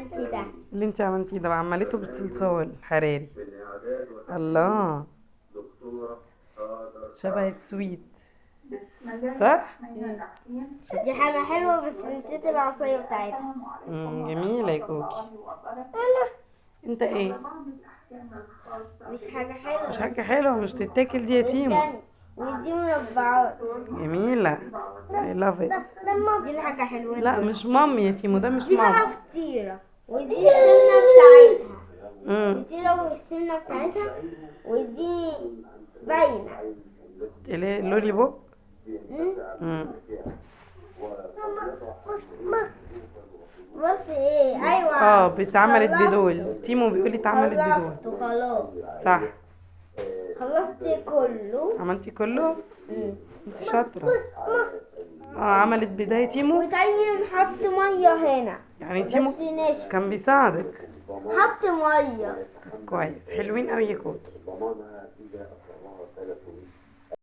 عملتي ده. اللي انت عملتيه ده عملته بالصلصال الحراري. الله، شبه ال sweet صح؟ دي حاجة حلوة بس نسيت العصاية بتاعتها. جميلة يا كوكي. انت ايه؟ مش حاجة حلوة. مش حاجة حلوة، مش تتاكل دي يا تيمو. استنى، ودي مربعات. جميلة، I love it. دي حاجة حلوة. لا مش مامي يا تيمو، ده مش دي بقى مامي. فطيرة، ودي السمنة بتاعتها. ودي لو السمنة بتاعتها، ودي باينة. ال lollipop. بص ايه، ايوه. اتعملت بدول. تيمو بيقول لي اتعملت بدول. خلصته خلاص. صح، خلصت كله. عملتي كله؟ انت شاطرة. عملت بداية تيمو. وتاني نحط مية هنا. يعني تيمو بس ناشف. كان بيساعدك. حط مية. كويس، حلوين قوي يا كوكي.